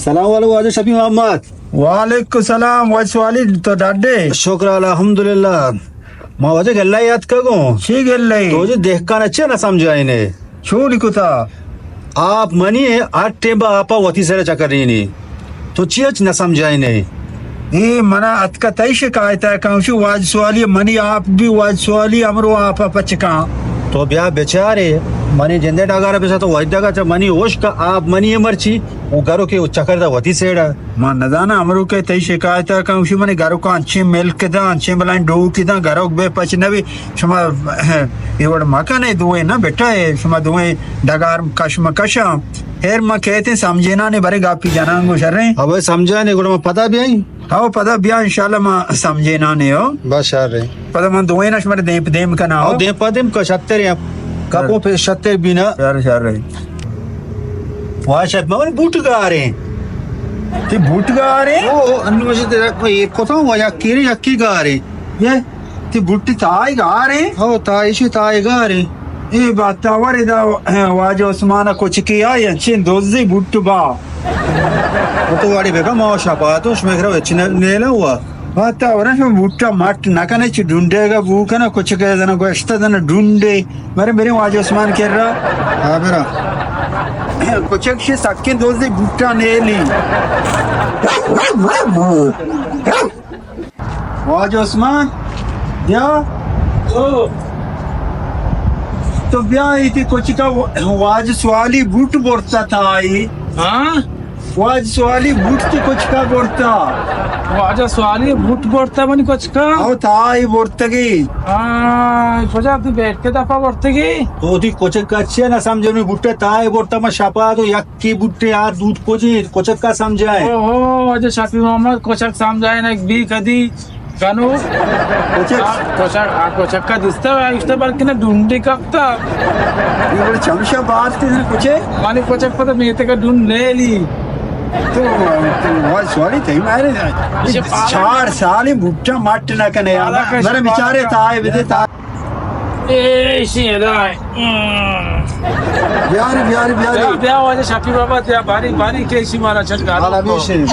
سلام علیکم واجہ شفیع محمد۔ وعلیکم سلام واجہ سوالی، تو ڈاڈے؟ شکر الحمدللہ۔ ما واجہ گلہ یاد کگوں۔ چی گلہ؟ تو جو دہکان اچھے نہ سمجھائینے۔ چون کتا؟ آپ منی ہے، ہر ٹیم با آپا وتی سر چکرینی۔ تو چی اچ نہ سمجھائینے؟ اے منا اتکا تئی شکایت ہے، کہنشو واج سوالی منی آپ بھی واج سوالی امرو آپا پچکاں۔ تو بیا بچارے، منی جندے ڈگار بسا تو واج ڈگار چا منی ہوش کا آپ منی ہے مرچی، وہ گرو کے چکر دا وتی سیڑا۔ ما نزاناں امرو کے تئی شکایت ء کن، گوشی منی گروکاں انچیں ملک داں، انچیں بلائیں ڈوک داں، گروک بے پچ نہ بی۔ شما اے وڑ مکن، اے دوئے نہ بیٹا، اے شما دوئے ڈگار کش مکشاں۔ خیر، ما کہتے سمجھیناں نے، برے گاپی جناں گو شریں۔ ابے سمجھانے گڑا ما پدا بیائیں۔ ہاو، پدا بیا، انشاءاللہ ما سمجھیناں نے ہو۔ بس شریں۔ پدا من دوئیناں شمارے دیم پہ دیم کناں، او ہو۔ دیم پہ دیم کا شتر یا کپو پہ شتر بینا۔ شر، شر۔ واہ، شاید من بوٹ گاریں۔ تی بوٹ گاریں؟ او، او، انو مجھے تیرا کوئی ایک کو تھا، وہ یکی رے، یکی گاریں۔ یہ؟ تی بوٹی تائی گاریں؟ او، تائی شی تائی گاریں۔ اے بات آور ادا، واجہ عثمان کچکی آئی، انچین دوزی بوٹ با۔ او تو واڑی بگا ما شپا تو شمے کرا وچ نیلا ہوا۔ بات آور شما بوٹا مٹ نہ کنے، چی ڈونڈے گا بو کنا، کچکے زنا گوشتا زنا ڈونڈے۔ مرے میرے واجہ عثمان کر رہا۔ ہاں برا۔ کچک شی سکیں دوزی بوٹا نیلی۔ واجہ عثمان، بیا۔ او۔ تو بیا، ایتی کچکا واج سوالی بوٹ برتا تھا آئی۔ ہاں؟ واج سوالی بوٹ تی کچکا برتا۔ واجہ سوالی بوٹ برتا منی کچکا؟ او تھا آئی برتگی۔ ہاں، کجا تی بیٹھ کے دفعہ برتگی؟ تو تی کچک اچھے نہ سمجھے، نی بوٹ تھا آئی برتا، ما شپا تو یک کی بوٹے آ دود کجی، کچک کا سمجھائے؟ او ہو، واجہ شفیع محمد کچک سمجھائے نہ بی کدی گنو۔ کچک؟ آ، کچک، آ، کچک کا دستا ہے، اشتا بلکہ نہ ڈونڈی کپتا۔ یہ بڑے چمشا بات تے کچے؟ مالی کچک پتہ میتے کا ڈونڈ لے لی۔ تو، تو واج سوالی تھی مارے۔ اسے پاگل۔ چار سال بوٹا مٹ نہ کنے، پاگل۔ میرے بیچارے تھا آئے بدے تھا۔ اے، ایشی ادا ہے۔ بیار، بیار، بیار۔ بیا، بیا، واجہ شفیع بابا، بیا، باری، باری، کہ ایشی مارا چل گا۔ حالا بیشی۔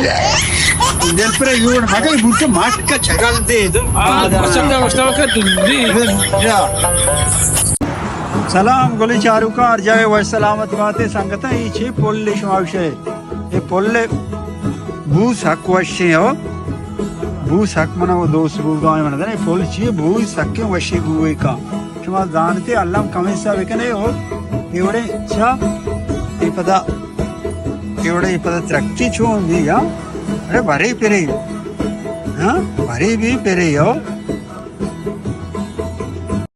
دل پر یوڑ مگئی بوٹے مٹ کا چگل دے دو۔ آ، پسند ہے، اس طرح کا دندی۔ بیا۔ سلام، گلی چاروکار، جائے وش سلامت باتے سنگتاں، ای چی پل شما وشے؟ اے پل بوس حق وشیں ہو۔ بوس حق منا وہ دوست بوگا منا دنے، پل چی بوس حق وشی بوئے کا۔ شما زانتے، الم کمیں سا بکنے ہو۔ اے وڑے چا، اے پدا، اے وڑے، اے پدا ترقی چون دی، ہاں؟ ارے بھرے پرے۔ ہاں؟ بھرے بھی پرے ہو۔